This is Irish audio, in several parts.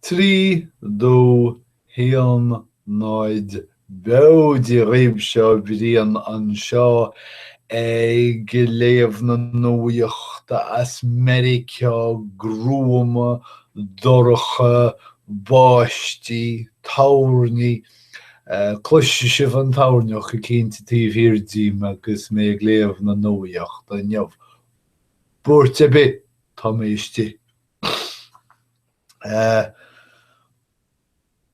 3, 2, 1, 0, Beo Dia dhaoibh seo Brian anseo ag léamh na nuachta as Meiriceá, gruama, dorcha, báistí, toirní. Cloisfidh sibh an toirneach go cinnte taobh thiar díom agus mé ag léamh na nuachta inniu. Buairt ar bith, tá mé istigh.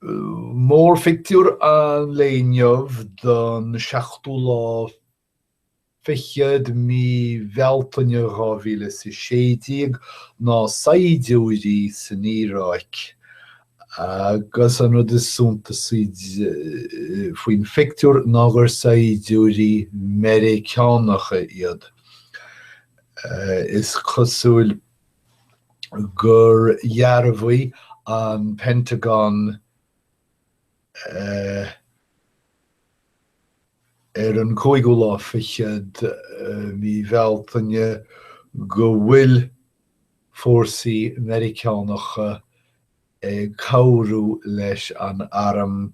Mórphictiúr an lae inniu don seachtú lá fichead mí Bhealtaine 2016 ná saighdiúirí san Iaráic agus an rud is suntasaí faoin phictiúr ná gur saighdiúirí Meiriceánacha iad. Is cosúil gur dhearbhaigh an Pentagon ar an cúigiú lá fichead mí Bhealtaine go bhfuil fórsaí Meiriceánacha ag cabhrú leis an arm,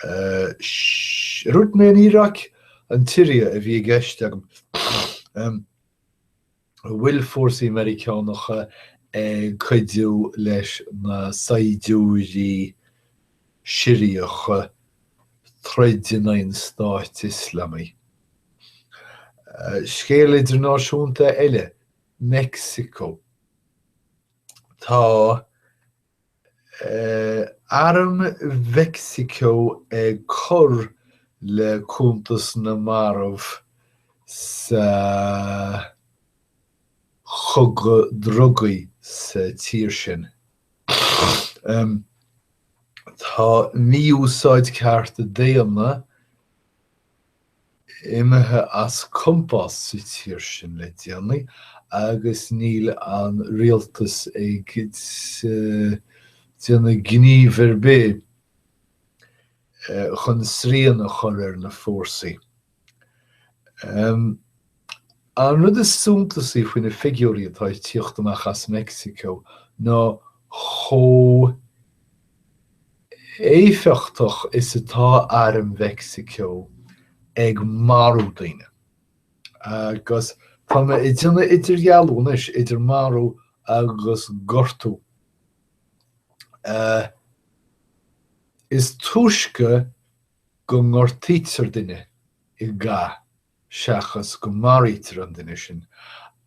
ar dhúirt mé an Iaráic? An tSiria a bhí i gceist agam. Go bhfuil fórsaí Meiriceánacha ag cuidiú leis na saighdiúirí Siriacha troid in aghaidh an Stáit Ioslamaigh. Scéal idirnáisiúnta eile, Meicsiceo. Tá Arm Mheicsiceo ag cur le cuntas na marbh sa chogadh drugaí sa tír sin. Tá mí-úsáid cearta daonna imithe as compás sa tír sin le déanaí agus níl an rialtas ag déanamh gníomh ar bith chun srian a chur ar na fórsaí. An rud is suntasaí faoi na figiúirí atá ag tíocht amach as Meicsiceo ná chomh éifeachtach is atá Arm Mheicsiceo ag marú daoine. Agus tá mé ag déanamh idirdhealú anois idir marú agus gortú. Is túisce go ngortaítear duine i gcath seachas go maraítear an duine sin,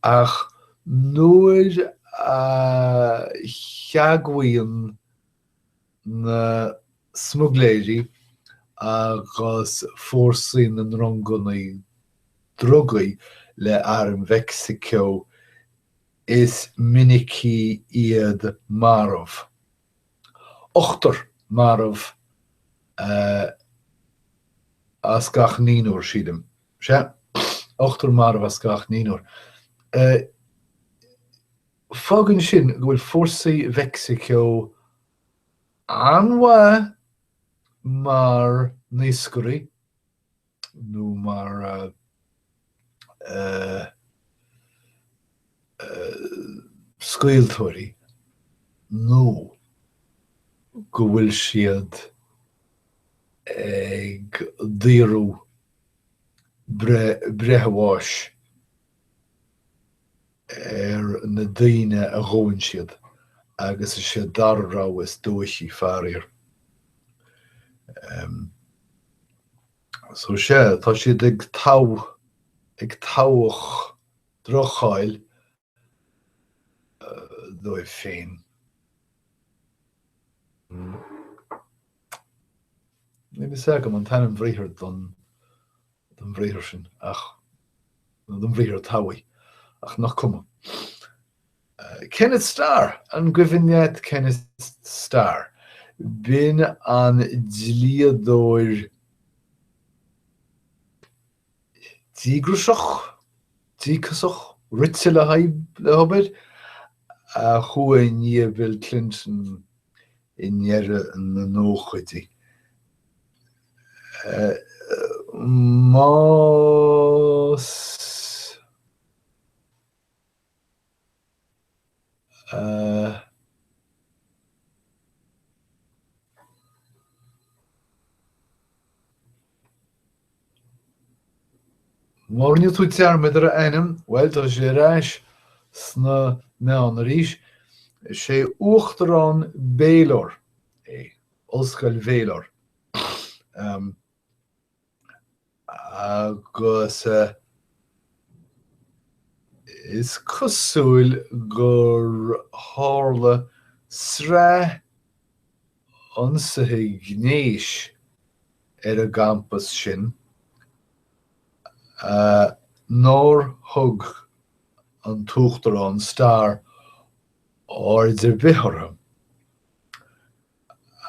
ach nuair a theagmhaíonn na smuigléirí agus fórsaí na ndronganna drugaí le Arm Mheicsiceo, is minicí iad marbh. Ochtar marbh as gach naonúr, sílim. Sea, ochtar marbh as gach naonúr. Fágann sin go bhfuil fórsaí Mheicsiceo an-mhaith mar naoscairí nó mar scaoilteoirí nó go bhfuil siad ag daoradh breith an bháis ar na daoine a ghabhann siad agus is é an dara rogha is dóichí, faraor. So sea, tá siad ag togh, ag toghadh droch-cháil dóibh féin. Níl fhios agam an t-ainmbhriathar don don bhriathar sin ach, nó don bhriathar toghaí, ach nach cuma. Kenneth Starr, an gcuimhin leat Kenneth Starr? B'in an dlíodóir díograiseach, díocasach, rite le hobair, a chuaigh i ndiaidh Bill Clinton i ndeireadh na nóchaidí. Más Má rinne tú dearmad ar a ainm, bhuel, tá sé ar ais sna meáin arís. Is é Uachtarán Baylor é, Ollscoil Bhaylor. Agus is cosúil gur tharla sraith ionsaithe gnéis ar an gcampas sin nár thug an tUachtarán Starr aird ar bith orthu.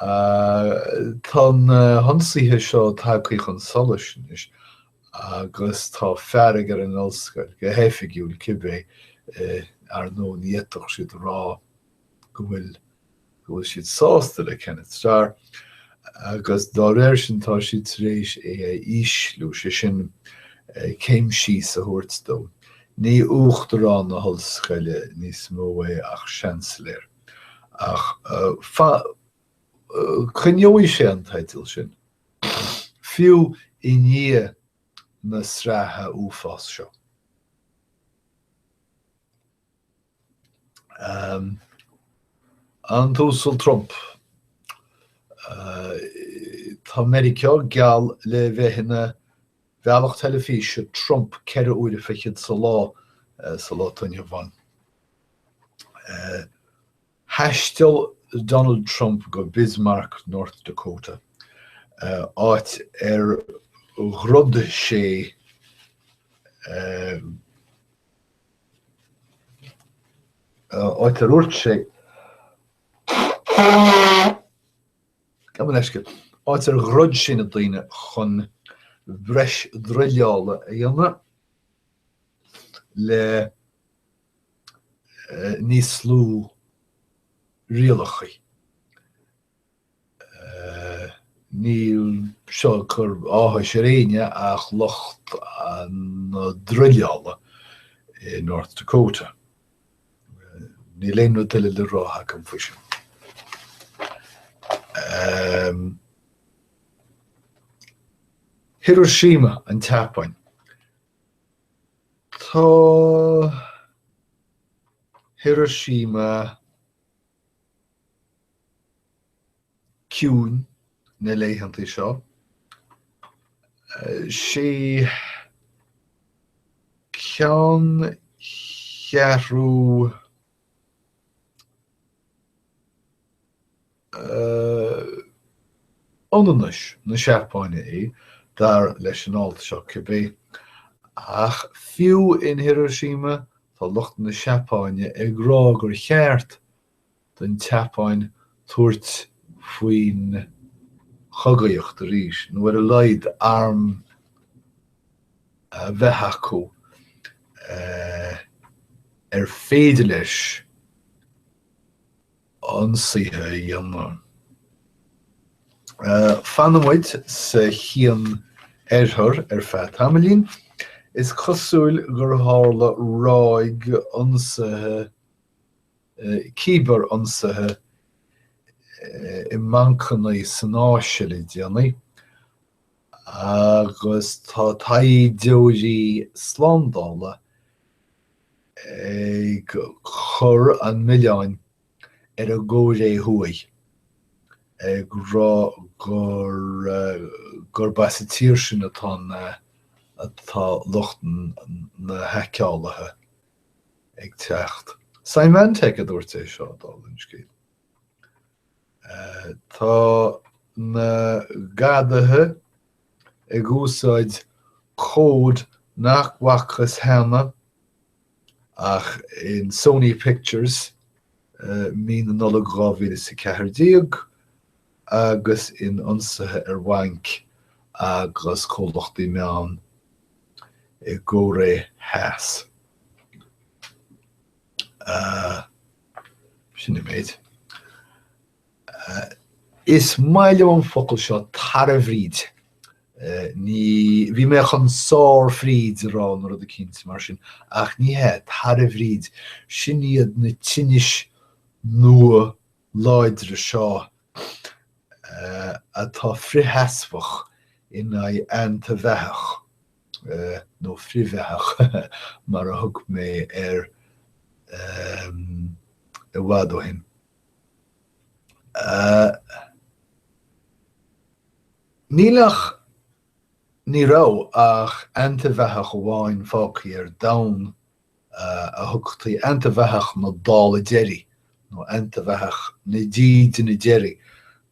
Tá na hionsaithe seo tagtha chun solais anois agus tá fearg ar an ollscoil, go hoifigiúil cibé, ar ndóigh ní fhéadfadh siad a rá go bhfuil go bhfuil siad sásta le Kenneth Starr agus dá réir sin tá siad tar éis é a ísliú, sé sin céim síos a thabhairt dó. Ní uachtarán na hollscoile níos mó é ach seansailéir. Ach coinneoidh sé an teideal sin, fiú i ndiaidh na sraithe uafás seo. An tUasal Trump. Tá Meiriceá geall le bheith ina bhealach teilifíse Trump 24 uaire sa lá sa lá atá inniu ann. Thaistil Donald Trump go Bismarck, North Dakota, áit ar dhruid sé áit ar dhúirt sé, gabh mo leithscéal, áit ar dhruid sé na daoine chun breis druileála a dhéanamh le níos lú rialacha. Níl seo ag cur áthais ar éinne ach lucht na druileála i North Dakota. Níl aon rud eile le rá agam faoi sin. Hiroshima, an tSeapáin. Tá Hiroshima ciúin na laethanta seo. Sé ceanncheathrú ionannais na Seapáine é, dar leis an alt seo cibé. Ach fiú in Hiroshima tá lucht na Seapáine ag rá gur cheart don tSeapáin tabhairt faoin chogaíocht arís, nó ar a laghad arm a bheith acu ar féidir leis ionsaithe a dhéanamh. Fanfaidh muid sa Chian-Oirthear ar feadh tamaillín. Is cosúil gur tharla ráig ionsaithe cibear-ionsaithe i mbancanna san Áise le déanaí agus tá taighdeoirí slándála ag cur an mhilleáin ar an gCóiré Thuaidh, ag rá gur gurb as an tír sin atá na atá lucht na haiceálaithe ag teacht. Symantec a dúirt é seo, dála an scéil. Tá na gadaithe ag úsáid cód nach bhfacthas cheana ach in Sony Pictures mí na Nollag 2014 agus in ionsaithe ar bhainc agus comhlachtaí meán i gCóiré Theas. Sin an méid. Is maith liom an focal seo tarbhfhríd. Ní, bhí mé chun sárfhríd a rá nó rud eicínt mar sin, ach ní hea, tarbhfhríd, sin iad na tinnis nua láidre seo atá frithsheasmhach in aghaidh antaibheathach. Nó frithbheathach mar a thug mé air i bhfad ó shin. Níl ach, ní raibh ach antaibheathach amháin fágtha ar domhan a thugtaí antaibheathach na dála deiridh nó antaibheathach na dídine deiridh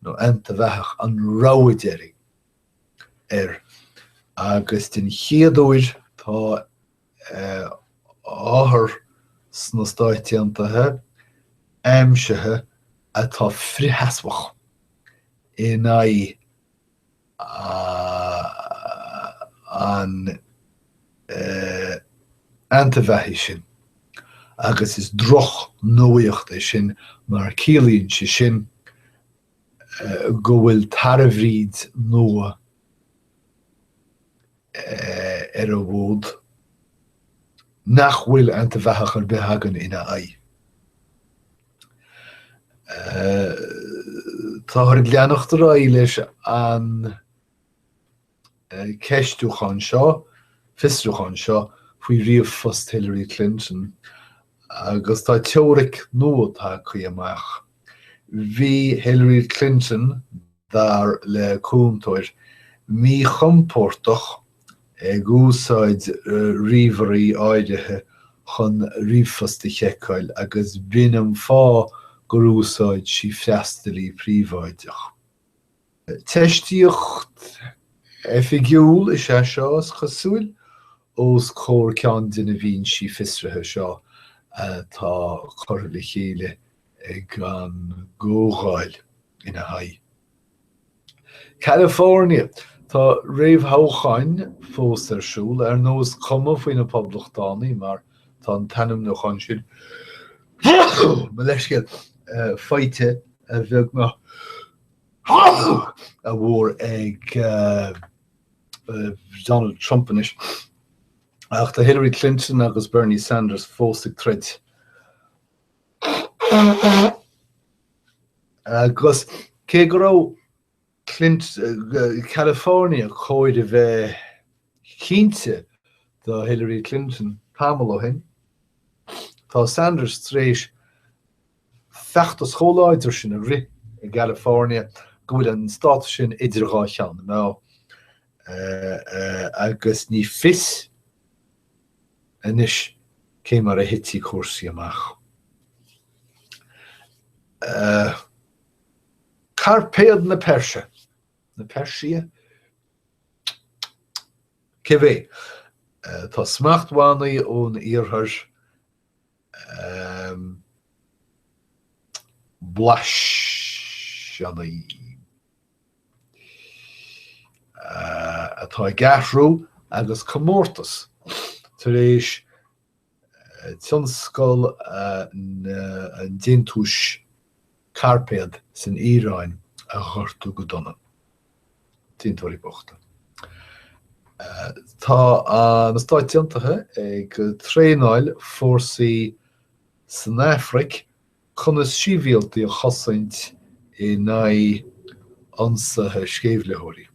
nó antaibheathach an rogha deiridh air agus den chéad uair tá othar sna Stáit Aontaithe aimsithe atá frithsheasmhach in aghaidh an antaibheathaigh sin agus is droch-nuaíocht é sin mar ciallaíonn sé sin go bhfuil tarbhbhríd nua ar an bhfód nach bhfuil antaibheathach ar bith againn ina aghaidh. Táthar ag leanacht ar aghaidh leis an ceistiúchán seo, fiosrúchán seo faoi ríomhphost Hillary Clinton agus tá teoiric nua tagtha amach. Bhí Hillary Clinton, dar le cúntóir, míchompordach ag úsáid ríomhairí áirithe chun ríomhphost a sheiceáil agus b'in an fáth gur úsáid sí freastalaí príobháideach. Teistíocht oifigiúil is ea seo, is cosúil, os comhair ceann de na binsí fiosraithe seo atá curtha le chéile ag an gComhdháil ina haghaidh. California, Tá réamhthoghcháin fós ar siúl, ar ndóigh is cuma faoi na Poblachtánaigh mar tá an t-ainmniúchán sin, mo leithscéal, faighte a bheag nó a mhór ag Donald Trump anois. Ach tá Hillary Clinton agus Bernie Sanders fós ag troid. Agus cé go raibh California chóir a bheith cinnte do Hillary Clinton tamall ó shin, tá Sanders tar éis feachtas chomh láidir sin a rith i gCalifornia go bhfuil an stát sin idir dhá cheann na meá agus ní fios anois cé mar a thitfidh cúrsaí amach. Cairpéad na Peirse, na Peirsia? Cibé, tá smachtbhannaí ón iarthar blaiseanna atá ag athrú agus comórtas tar éis tionscal an déantúis cairpéad san Iaráin a ghortú go dona. Déantóirí bochta. Tá na Stáit Aontaithe ag traenáil fórsaí san Afraic conas sibhialtaigh a chosaint in aghaidh ionsaithe sceimhlitheoirí.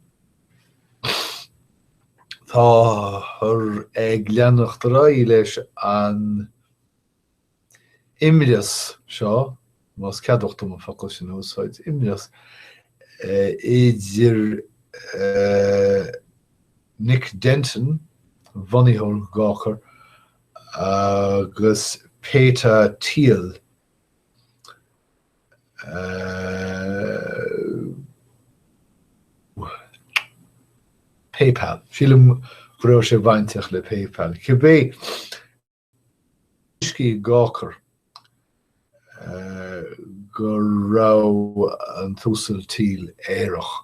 Táthar ag leanacht ar aghaidh leis an imreas seo, más ceadmhach dom an focal sin a úsáid, imreas, idir Nick Denton, bunaitheoir Gawker, agus Peter Thiel. PayPal. Sílim go raibh sé bainteach le PayPal. Cibé. Thuairiscigh Gawker go raibh an tUasal Thiel aerach,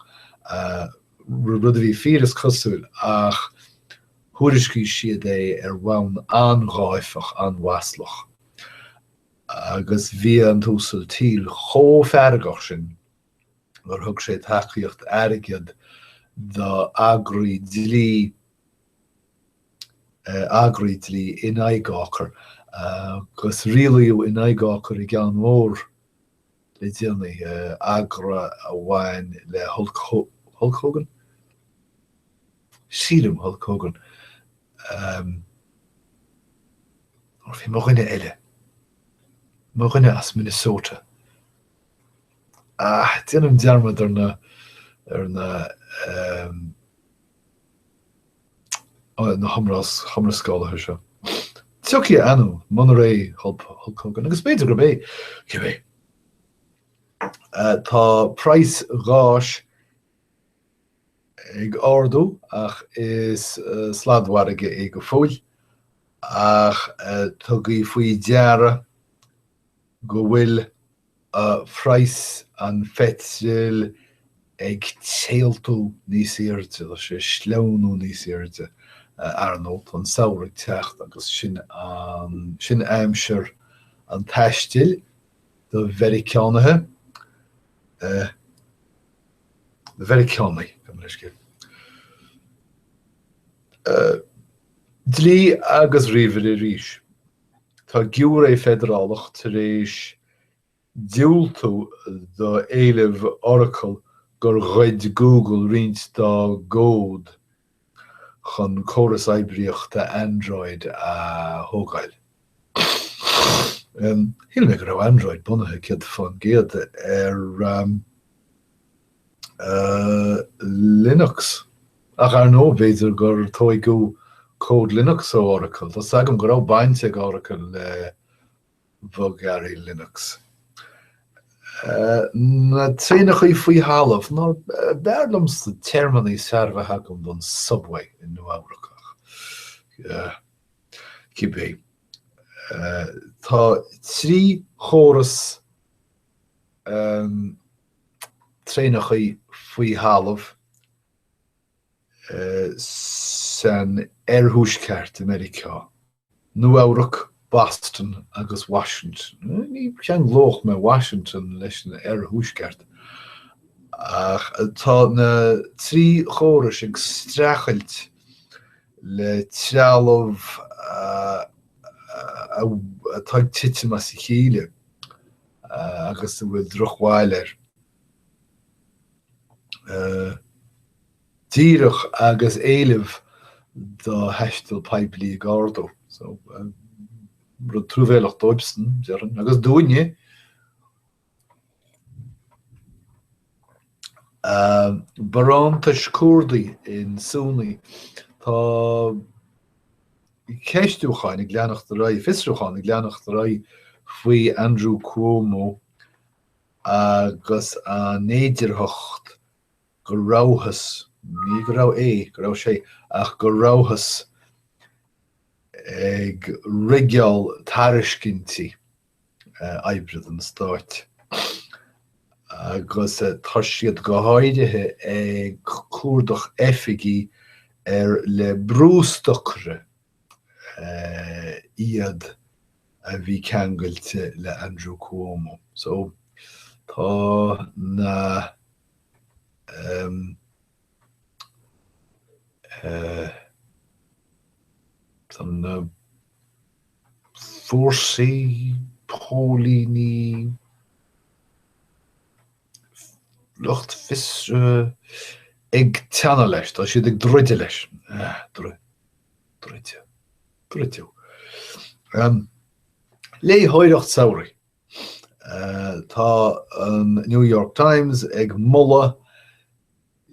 rud a bhí fíor is cosúil, ach thuairiscigh siad é ar bhonn an-gháifeach, an-mhaslach. Agus bhí an tUasal Thiel chomh feargach sin gur thug sé tacaíocht airgid do agraí dlí agraí dlí in aghaidh Gawker agus rialaíodh in aghaidh Gawker i gceann mór le déanaí, agra a bhain le Hulk Hulk Hogan? Sílim Hulk Hogan. Bhí mo dhuine eile, mo dhuine as Minnesota. Ah, déanaim dearmad ar na, ar na, na hiomrascálaithe seo. Tiocfaidh a ainm, munar é Hulk Hogan, agus b'fhéidir gurb é, cibé. Tá praghas gáis ag ardú ach is sladmhargadh é go fóill, ach tugaigí faoi deara go bhfuil praghas an pheitril ag téaltú níos airde, tá sé ag sleamhnú níos airde, ar ndóigh, tá an samhradh ag teacht agus sin an, sin aimsir an taistil do Mheiriceánaithe, do Mheiriceánaigh, gabh mo leithscéal. Dlí agus ríomhaire arís. Tá giúiré feidearálach tar éis diúltú do éileamh Oracle gur ghoid Google roinnt dá gcód chun córas oibríochta Android a thógáil. Shíl mé go raibh Android bunaithe 100% ar Linux. Ach ar ndóigh, b'fhéidir gur tóigeadh cód Linux ó Oracle. Tá 's agam go raibh baint ag Oracle le bogearraí Linux. Na traenachaí faoi thalamh, nó b'fhearr liomsa téarma níos fearr a bheith agam don subway i Nua-Eabhrac ach cibé. Tá 3 chóras traenachaí faoi thalamh san oirthuaisceart i Meiriceá, Nua-Eabhrac, Boston agus Washington. Ní cheanglódh mé Washington leis an oirthuaisceart, ach tá na 3 chórais ag streachailt le trealamh atá ag titim as a chéile agus a bhfuil drochbhail air. Díreach agus éileamh do thaisteal poiblí ag ardú. So, rud truamhéalach dóibhsan, déarfainn, agus dúinne. Barántais cuardaigh in SUNY. Tá ceistiúcháin ag leanacht ar aghaidh, fiosrúchán ag leanacht ar aghaidh faoi Andrew Cuomo agus an fhéidearthacht go rabhthas, ní go raibh é, go raibh sé, ach go rabhthas ag rigeáil tairiscintí oibre don stát agus tá siad go háirithe ag cuardach oifigí ar le brústocaire iad a bhí ceangailte le Andrew Cuomo. So tá na tá na fórsaí póilíní, lucht fiosraithe ag teannadh leis, tá siad ag druid leis. Druideadh. Druideadh. Léitheoireacht samhraidh. Tá an New York Times ag moladh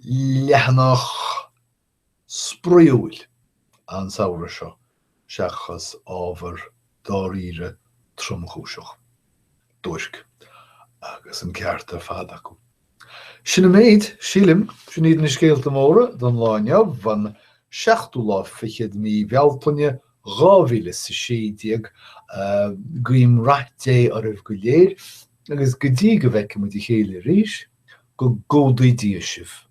leathanach spraíúil an samhradh seo seachas ábhar dáiríre tromchúiseach, duairc, agus an ceart ar fad acu. Sin an méid, sílim, sin iad na scéalta móra don lá inniu, an seachtú lá fichead mí Bhealtaine 2016. Guím rath Dé oraibh go léir agus go dtí go bhfeicfidh muid a chéile arís, go gcumhdaí Dia sibh.